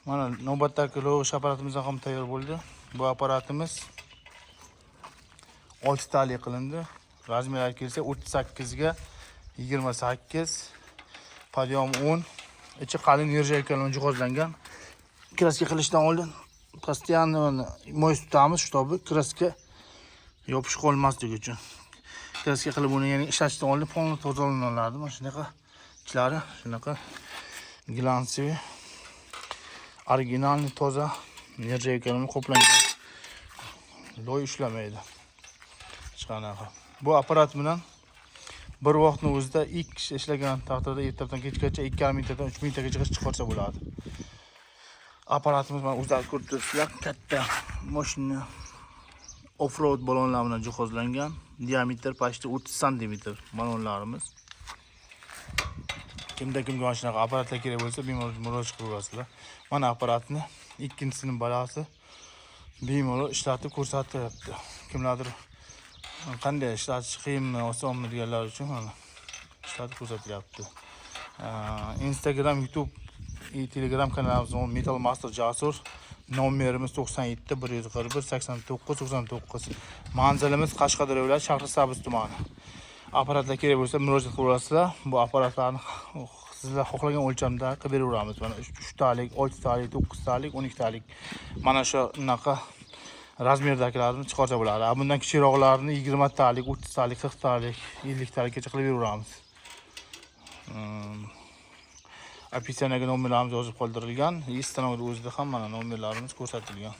Mana navbatdagi loy apparatimiz ham tayyor bo'ldi. Bu apparatimiz 6 talik qilindi. Размер lari kelsa, 38 ga 28, подъём 10. Ichi qalin нержавейка bilan jihozlangan. Краска qilishdan oldin постоянно moy tutamiz, чтобы краска yopishib qolmasligi uchun. Краска qilib, uni yana ishlatishdan oldin полный tozalanadi. Mana shunaqa ichlari, shunaqa глянцевый, оригинальный, toza нержавейка bilan qoplangan. Loy ushlamaydi hech qanaqa. Bu apparat bilan bir vaqtni o'zida ikki kishi ishlagan taqdirda ertadan kechgacha 2,5 mingtadan 3 mingtagacha chiqarsa bo'ladi. Apparatimiz, mana, o'zlari ko'rib turibsizlar, katta mashina, off-road balonlar bilan jihozlangan. Diametr почти 30 santimetr balonlarimiz. Kimda kimga mana shunaqa apparatlar kerak bo'lsa, bemalol murojaat qilaverasizlar. Mana apparatni ikkinchisini balasi bemalol ishlatib ko'rsatyapti. Kimlardir qanday ishlatish qiyinmi, osonmi deganlar uchun mana ishlatib ko'rsatilyapti. Instagram, YouTube и Telegram kanalimiz Metal Master Jasur. Nomerimiz 97 141 89 99. Manzilimiz Qashqadaryo viloyati, Shahrisabz tumani. Apparatlar kerak bo'lsa, murojaat qilaverasizlar. Bu apparatlarni sizlar xohlagan o'lchamda qilib beraveramiz. Mana 3 talik, 6 talik, 9 talik, 12 talik. Mana shu unaqa размер dagilarni chiqarsa bo'ladi. A bundan kichikroqlarini 20 talik, 30 talik, 40 talik, 50 talikgacha qilib beraveramiz. Описание ga nomerlarimiz yozib qoldirilgan. И stanokni o'zida ham mana nomerlarimiz ko'rsatilgan.